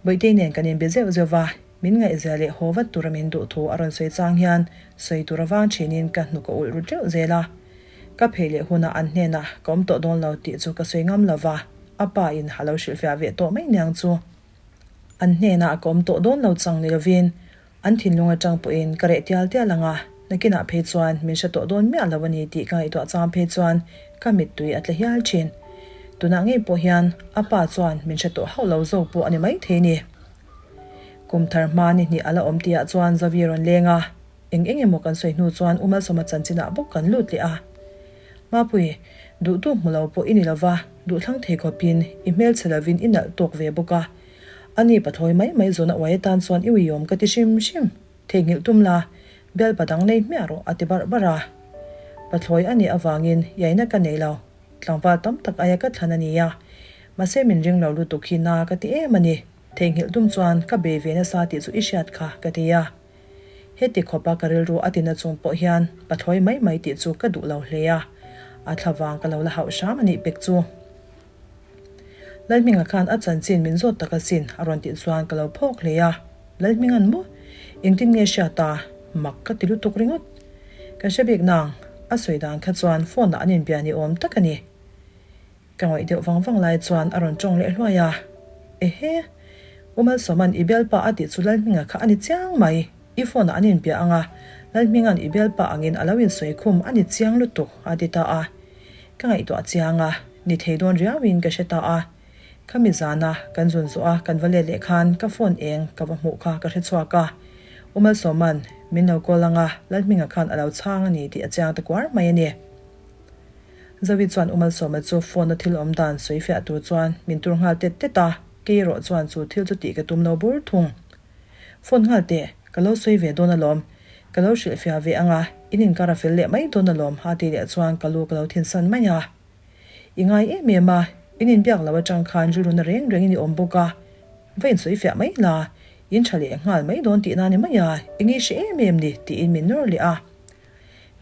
Bawihtei nen kan inbe zeuh zeuh va, min ngaihzia leh haw vat tura min duh thu a rawn sawi chang hian sawi tur avang thinin ka hnuk a ulh ru teuh zel a. Ka phei leh hunah an hnenah ka awm tawh dawn lo tih chu ka sawi ngam lova, a pa in a lo hrilhfiah ve tawh mai niang chu. An hnenah ka awm tawh dawn lo chang ni lovin an thinlung atang pawhin ka reh tial tial ang a, nakinah phei chuan min hre tawh dawn miah lo a ni tih ka ngaihtuah chang phei chuan ka mittui a tla hial thin. Tunah ngei pawh hian a pa chuan min hre tawh hauh lo zawk pawh a ni maithei ni. Kum thar hma ni hnih a la awm tihah chuan Zavi rawn leng a, eng eng emaw kan sawi hnu chuan U Malsawma chanchinah bawk kan lut leh a. Mapui, duhtu hmu lo pawh i ni lova, duhthlang thei khawpin i hmelchhe lovin i nalh tawk ve bawk a. Ani pathlawi mai mai zawn a uai atan chuan i uiawm ka ti hrim hrim. Theihnghilh tum la, bialpa dang nei hmiah rawh a ti barh barh a. Pathlawi a nih avangin iaina ka nei lo, tlangval tam tak aia ka thlan a ni a. Mahse min ring lo lutuk hi na ka ti em a ni. Theihnghilh tum chuan ka bei ve nasa tih chu i hriat kha ka ti a. Heti khawpa ka rilru a tina chung pawh hian pathlawi mai mai tih chu ka duh lo hle a, a thla vang ka lo la hauh hram a nih pek chu. Lalhminga khan a chanchin min zawt tak asin a rawn tih chuan ka lo phawk hle a, Lalhminga'n maw? Engtin nge hriat a? Mak ka ti lutuk ringawt. Ka hre bik nang, a sawi dan kha chuan phone ah an inbia ni awm tak a ni. Ka ngawih deuh vang vang lai chuan a rawn tawng leh hluai a, Ehe! U Malsawma'n i bialpa a tih chu Lalhminga kha a ni chiang mai, i phone ah an inbia ang a, Lalhminga'n i bialpa angin a lo insawi khum a ni chiang lutuk a ti ta a. Ka ngaihtuah chiang a, ni thei dawn riauin ka hre ta a. Khami zana kan zun zawh a kan va let leh khan ka phone eng ka va hmuh kha ka hre chhuak a, U Malsawma'n min lo call ang a, Lalhminga khan a lo chhang a ni tih a chiang ta kuar mai a ni. Zoe chuan U Malsawma chu phone-a thil awm dan sawi fiah tur chuan min tur nghal tet tet a, kei erawh chuan chu thil chu tih ka tum lo bur thung. Phone nghal teh, ka lo sawi ve dawn alawm, ka lo hrilh fiah ve ang a, in inkar a fel leh mai dawn alawm a ti leh chuan ka lu ka lo thinsan mai a. I ngai em em a, in inbiak lo atang khan rilru na reng rengin i awm bawk a, va insawi fiah mai la, in tha leh nghal mai dawn tihna ni mai a, eng i hre em em ni tiin min nawr leh a.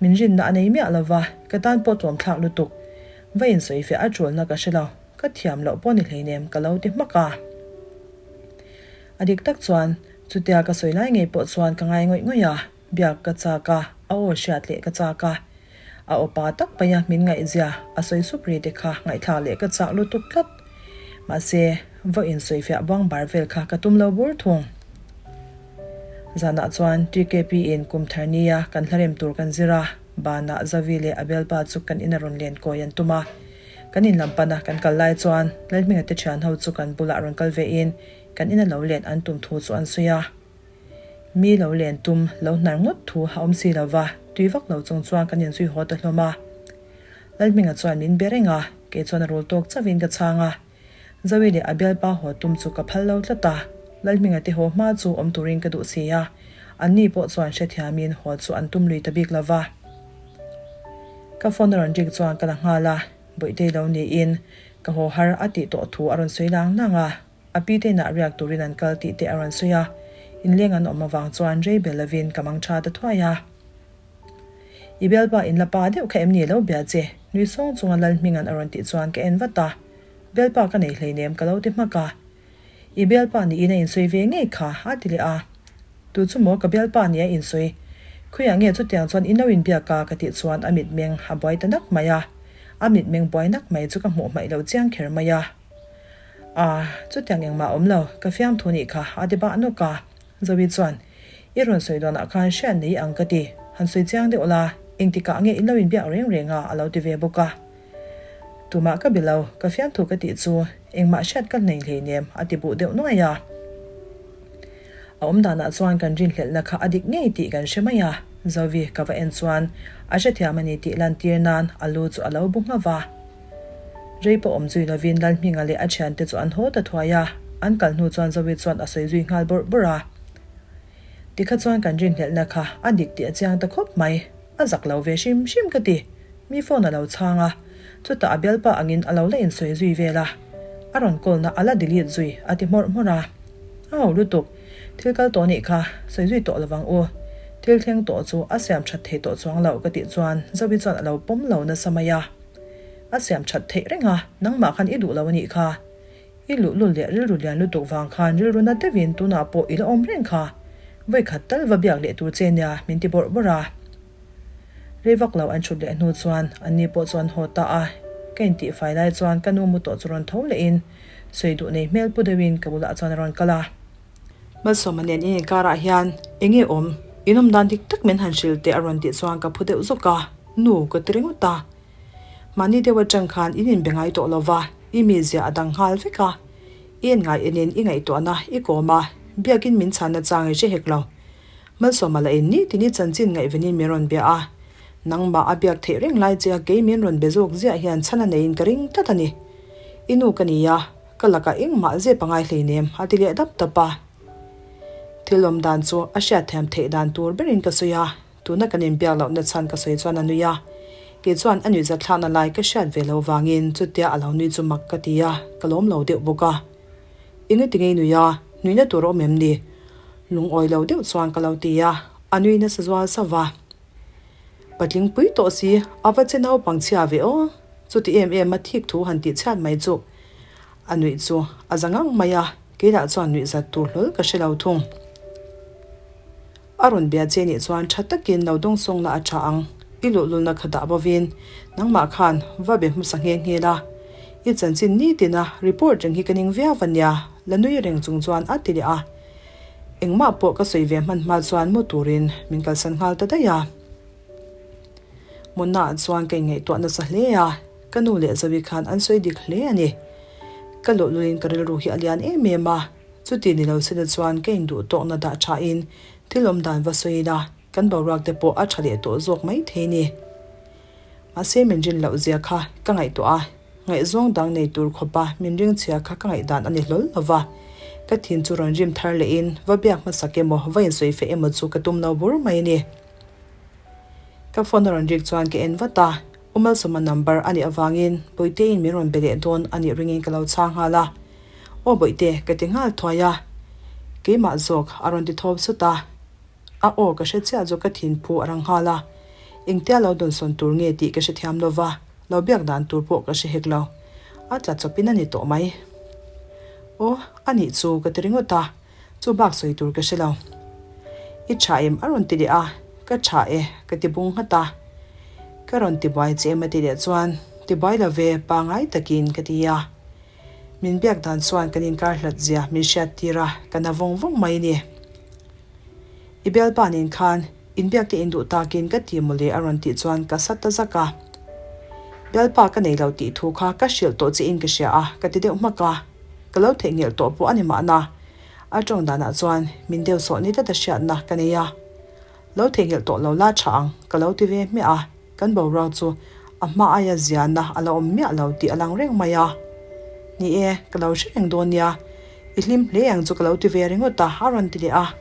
Min rinna a nei miah lova, ka tan pawh tlawm thlak lutuk. Va insawi fiah a ṭulna ka hre lo, ka thiam loh pawh ni hleinem ka lo ti hmak a. A dik tak chuan, chutia ka sawi lai ngei pawh chuan ka ngai ngawih ngawih a, biak ka chak a, a aw hriat leh ka chak a. A aw pa tak paia min ngaihzia a sawi sup ri te kha ngaihthlak leh ka chak lutuk tlat. Mahse, va insawi fiah buang bar vel kha ka tum lo bur thung. Zanah chuan TKP in kum thar nia kan hlarem tur kan zir a, banah Zavi leh a bialpa chu kan ina rawn len kawi an tum a. Kan in lam pana kan kal lai chuan Lalhminga te thian ho chu kan bulah rawn kal ve in kan ina lo len an tum thu chu an sawi a. Mi lo len tum lo hnar ngawt thu a awm si lova, tui vak lo chung chuan kan inzui haw ta hlawm a. Lalhminga chuan min be reng a, kei chuan a rul tawk chauhin ka chhang a. Zoe leh a bialpa haw tum chu ka phal lo tlat a, Lalhminga te haw hma chu awm turin ka duh si a, anni pawh chuan hrethiamin haw chu an tum lui ta bik lo va. Ka phone a rawn rik chuan ka la nghal a, Bawihtei lo niin ka haw har a tih tawh thu a rawn sawi lang lang a, a pi te inah riak turin an kal tih te a rawn sawi a, inleng an awm avang chuan rei bel lovin ka mang tha ta thuai a. I bialpa in la pa deuh kha em ni lo bia che? Nui sawng chunga Lalhminga'n a rawn tih chuan ka en vat a. Bialpa ka nei hleinem ka lo ti hmak a. I bialpa niin a insawi ve ngei kha a ti leh a. Tu chu maw ka bialpa nia insawi? Khawiah nge chutiang chuan in lo inbiak a ka tih chuan a mitmeng a buai ta nak mai a. A mitmeng buai nak mai chu ka hmuh hmaih lo chiang kher mai a. Aa, chutiang engmah awm lo, ka fiamthu nih kha a ti bah nawk a. Zoe chuan, I rawn sawi dawnah khan hriat nei ang ka ti, han sawi chiang deuh la, engtikah nge in lo inbiak reng reng a a lo ti ve bawk a. Tumah ka be lo, ka fiamthu ka tih chu engmah hriat ka nei hleinem a ti buh deuh nuai a. A awm danah chuan kan rinhlelhna kha a dik ngei tih kan hre mai a, Zoe ka va en chuan a hrethiam a ni tih lantir nan a lu chu a lo bu nghauh va. Rei pawh awm zui lovin Lalhminga leh a thiante chu an haw ta thuai a, an kal hnu chuan Zoe chuan a sawi zui nghal bawrh bawrh a. Tikha chuan kan rinhlelhna kha a dik tih a chiang ta khawp mai, a zak lo ve hrim hrim ka ti. Mi phone a lo chhang a, chutah a bialpa angin a lo la insawi zui vel a, a rawn call na a la delete zui a ti hmawrh hmawrh a. A ho lutuk, thil kal tawh nih kha sawi zui tawh lovang u, thil thleng tawh chu a siam that thei tawh chuang loh ka tih chuan Zoe chuan a lo pawm lo nasa mai a. A siam that theih reng a, nangmah khan i duh lo a nih kha. I luhlul leh rilru lian lutuk vang khan rilru na deuhin tunah pawh i la awm reng kha. Vawikhat tal va biak leh tur che nia min ti bawrh bawrh a. Rei vak lo an thut leh hnu chuan anni pawh chu an haw ta a. Ka intihfai lai chuan ka nu mu tawh chu rawn tho lehin sawi duh nei hmel pu deuhin ka bulah chuan a rawn kal a. Malsawma nen in inkarah hian eng nge awm? In awm dan dik tak min han hrilh teh a rawn tih chuan ka phu deuh zawk a, Nu ka ti ringawt a. Mahni deuh atang khan in inbe ngai tawh lo va, i mizia a dang nghal vek a. I en ngai enin i ngaihtuahna i kawm a, Biakin min chhanna chang i hre hek lo. Malsawma lah in nitin i chanchin ngaihvenin min rawn bia a, nangmah a biak theih reng lai che a kei min rawn be zawk ziah hian chhan a neiin ka ring tlat a ni. I nu ka ni a, ka lakah engmah zep a ngai hleinem a ti leh dap dap a. Thil awm dan chu a hriatthiam theih dan tur berin ka sawi a, tuna kan inbiak lohna chhan ka sawi chuan a nui a. Kei chuan a nuihzat thlakna lai ka hriat ve lo vangin chutia a lo nui chu mak ka ti a, ka lawm lo deuh bawk a. Eng ati ngei nui a, nuihna tur a awm em ni? Lungawi lo deuh chuan ka lo ti a, a nui nasa zual sauh va. Patling pui tawh si, a va che naupang chhia ve aw. Chuti em em a thik thu han tih chhiat mai chu. A nuih chu a za ngang mai a, keilah chuan nuih zat tur hlawl ka hre lo thung. A rawn bia che nih chuan tha takin lo dawngsawng la a tha ang. I luhlulna kha dah bovin nangmah khan va be hmasa nghe nghe la. I chanchin nitina report reng hi ka ning viau a nia, la nui reng chung chuan a ti leh a. Engmah pawh ka sawi ve hman hma chuan mu turin min kalsan nghal ta daih a. Munnaah chuan ka inngaihtuah nasa hle a, ka nu leh Zoe khan an sawi dik hle a ni. Ka luhlulin ka rilru hi a lian em em a. Chuti ni lo sina chuan ka induh tawkna dah thain thil awm dan va sawi ila, kan boruak te pawh a tha leh tawh zawk mai thei ni. Mahse min rin loh zia kha ka ngaihtuah a, ngaihzawng dang nei tur khawpa min ring chhia kha ka ngaihdan a ni hlawl lo va. Ka thin chu rawn rim thar lehin va biak hmasak emaw va insawi feh emaw chu ka tum lo bur mai a ni. Ka phone a rawn rik chuan ka en vat a, U Malsawma number a nih avangin Bawitein min rawn be leh dawn a nih ringin ka lo chhang nghal a. Aw Bawihte, ka ti nghal thuai a. Keimah zawk a rawn ti thawp sut a. A aw ka hre chiah chu ka thin phu a rang nghal a. Engtia lo dawnsawn tur nge tih ka hrethiam lo va, lo biak dan tur pawh ka hre hek lo. A tla chawpin a ni tawh mai. Aw, a nih chu ka ti ringawt a. Chu bak sawi tur ka hre lo. I tha em? A rawn ti leh a, Ka tha e, ka ti bung nghat a. Ka rawn ti buai che em a ti leh chuan, Ti buai lo ve, pangai takin ka ti a. Min biak dan chuan kan inkar hlat zia min hriat tir a, ka na vawng vawng mai ni. I bialpa nen khan inbiak te induh takin ka ti mawle a rawn tih chuan ka sa ta zak a. Bialpa ka nei lo tih thu kha ka hrilh tawh che in ka hria a, ka ti deuh hmak a. Ka lo theihnghilh tawh pawh a ni mahna. A tawng danah chuan min deuh sawh ni tlat a hriatna ka nei a. Lo theihnghilh tawh lo la tha ang, ka lo ti ve hmiah a. Kan boruak chu a hma aia ziahna a la awm miah lo tih a lang reng mai a. Ni e, ka lo hre reng dawn nia. I hlim hle ang chu ka lo ti ve ringawt a, a rawn ti leh a.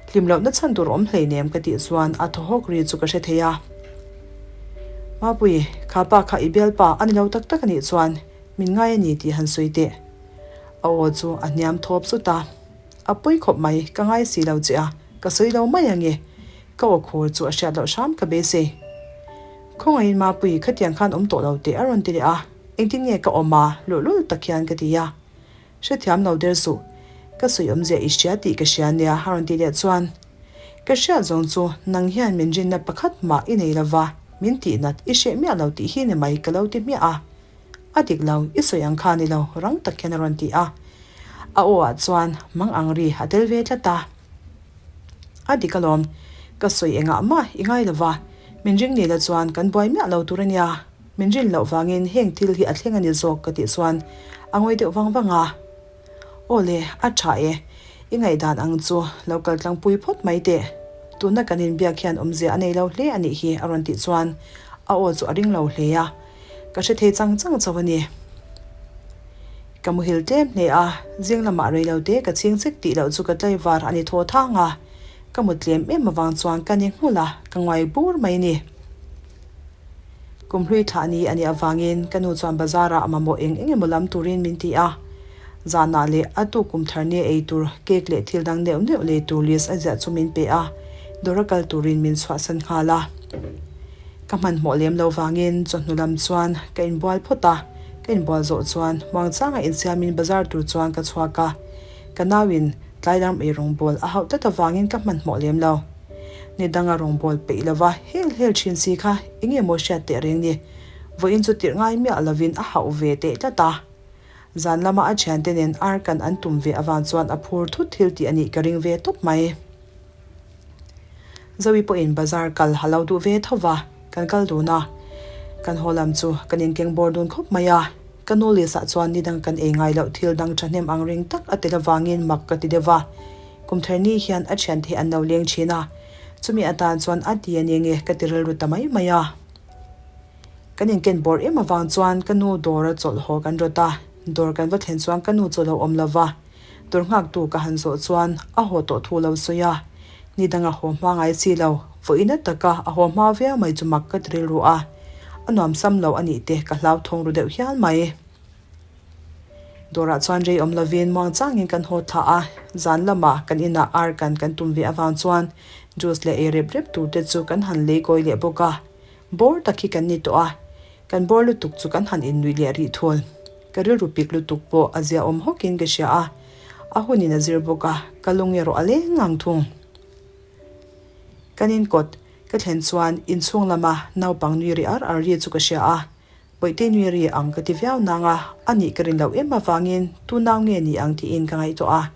Hlim lohna chhan tur awm hleinem ka tih chuan a thaw hawk ri chu ka hre thei a. Mapui, kha pa kha i bialpa a ni lo tak tak a nih chuan Min ngai a ni tih han sawi teh. A aw chu a hniam thawp sut a. A pawi khawp mai, ka ngai si lo che a, ka sawi lo mai ange. Ka aw khur chu a hriat loh hram ka beisei. Khawngaihin Mapui, khatiang khan awm tawh lo teh a rawn ti leh a, engtin nge ka awm a, luhlul tak hian ka ti a. Hrethiam lo der suh, ka sawi awmzia i hria tih ka hria nia a rawn ti leh chuan, Ka hriat zawng chu nang hian min rinna pakhat mah i nei lova, min tihnat i hreh miah lo tih hi ni mai ka lo ti hmiah a. A dik lo, i sawi ang kha ni lo, rang tak hian a rawn ti a. A aw ah chuan mang ang ri a tel ve tlat a. A dik alawm, ka sawi engah mah i ngai lo va, min ring ni la chuan kan buai miah lo tur a nia. Min rin loh vangin heng thil hi a thleng a ni zawk ka tih chuan a ngawi deuh vang vang a. Aw le, a tha e. I ngaihdan ang chu lo kal tlangpui phawt mai teh. Tuna kan inbiak hian awmzia a nei lo hle a nih hi a rawn tih chuan a aw chu a ring lo hle a. Ka hre thei chang chang chauh a ni. Ka muhil tlem hle a, zing lamah rei lo te ka chhing chek tih loh chu ka tlaivar a ni thaw thang a. Ka mu tlem em avang chuan ka ni nghulh a, ka nguai bur mai ni. Kum hlui thlah ni a nih avangin ka nu chuan bazar ah mamawh eng eng emaw lam turin min ti a. Zanah leh a tu kum thar nia ei tur cake leh thil dang neuh neuh lei tur list a ziah chu min pe a, dawr a kal turin min chhuahsan nghal a. Ka hmanhmawh lem lo vangin chawhnu lam chuan ka inbual phawt a, ka inbual zawh chuan muangchanga insiamin bazar tur chuan ka chhuak a. Ka nauin tlai lam ei rawngbawl a hauh tlat avangin ka hmanhmawh lem lo. Ni danga rawngbawl peih lova hel hel thin si kha enge maw hriat teh reng ni? Vawiin chu tirh ngai miah lovin a hauh ve teh tlat a. Zan lama a thiante nen ar kan an tum ve avang chuan a phur thut thil tih a nih ka ring ve tawp mai. Zoe pawhin bazar kal a lo duh ve tho va, kan kal dun a. Kan haw lam chu kan inkeng bawr dun khawp mai a. Ka nu Lisa chuan ni dang kan ei ngai loh thil dang thahnem ang ring tak a tel avangin mak ka ti deuh va. Kum thar ni hian a thiante hi an lo leng thin a, chumi atan chuan a ti a ni nge ka ti rilru ta mai mai a. Kan inken bawr em avang chuan ka nu dawr a chawlh haw kan rawt a, dawr kan va thlen chuan ka nu chu a lo awm lo va, dawr nghaktu ka han zawh chuan a haw tawh thu lo sawi a, ni dang a haw hma ngai si lo, vawiina taka a haw hma viau mai chu mak ka ti rilru a, a nuam sam lo a nih te ka hlauthawng ru deuh hial mai. Dawrah chuan rei awm lovin muang changin kan haw thla a, zan lamah kan inah ar kan kan tum ve avang chuan juice leh ei rep rep tur te chu kan han lei kawi leh bawk a. Bawr tak hi kan ni tawh a, kan bawr lutuk chu kan han innuih leh rih thul. Ka rilru pik lutuk pawh a zia awm hawkin ka hria a, a hunin a zir bawk a, ka lung erawh a leng ngang thung. Kan inkawt ka thlen chuan inchhung lama naupang nui ri ar ar ri chu ka hria a, Bawihte nui ri ang ka ti viau nang a, a nih ka rin loh em avangin tu nau nge ni ang tiin ka ngaihtuah a.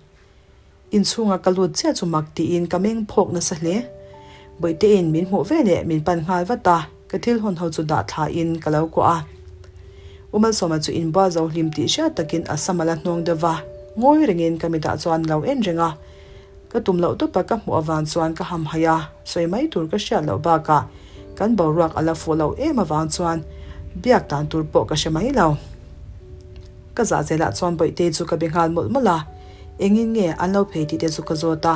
Inchhunga ka lut chiah chu mak tiin ka meng phawk nasa hle. Bawihte-in min hmuh ve leh min pan nghal vat a, ka thil hawn ho chu dah thla in ka lo kuah a. U Malsawma chu inbual zo hlim tih hriat takin a sam a la hnawng deuh va, ngawi rengin ka mitah chuan lo en reng a. Ka tum loh tawpa ka hmuh avang chuan ka hamhaih a, sawi mai tur ka hriat loh bakah kan boruak a la fuh loh em avang chuan biak dan tur pawh ka hre mai lo. Ka zah zelah chuan Bawihtei chu ka be nghal mawlh mawlh a, engin nge an lo phei tih te chu ka zawt a,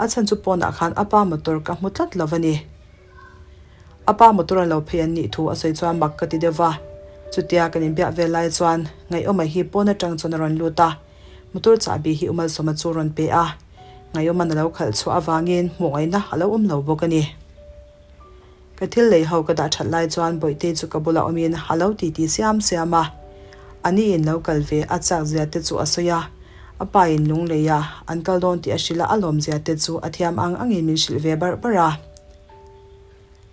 a chhan chu pawnah khan a pa motor ka hmu tlat lo a ni. A pa motor a lo phei an nih thu a sawi chuan mak ka ti deuh va, chutia kan inbiak vel lai chuan Ngaihawma hi pawn atang chuan a rawn lut a, Motor chahbi hi Umalsawma chu rawn pe a, Ngaihawma'n a lo khalh chhuah avangin hmuh ngaihna a lo awm lo bawk a ni. Ka thil lei ho ka dah that lai chuan Bawihtei chu ka bulah awmin a lo titi siam siam a, a ni in lo kal ve a chak zia te chu a sawi a, a pa in lung lei a, an kal dawn tih a hrilh a, a lawm zia te chu a thiam ang angin min hrilh ve barh barh a.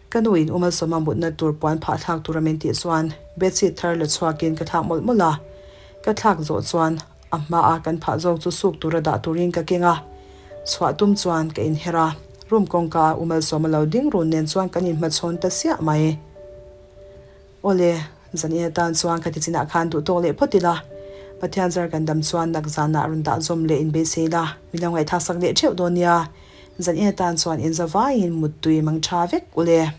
Ka nu in Umalsawma mutna tur puan phah thlak tura min tih chuan bedsheet thar la chhuakin ka thlak mawlh mawlh a. Ka thlak zawh chuan a hmaa kan phah zawk chu suk tura dah turin ka keng a. Chhuah tum chuan ka inher a, room kawngka a Umalsawma lo ding run nen chuan kan inhmachhawn ta siah mai. Awle, zan in atan chuan ka ti chinah khan duh tawk leh phawt ila, Pathian zar kan dam chuan nak zanah rawn dah zawm leh inbeisei la, min lo ngaihthlak sak leh theuh dawn nia. Zan in atan chuan inzavaiin muttui mang tha vek ule.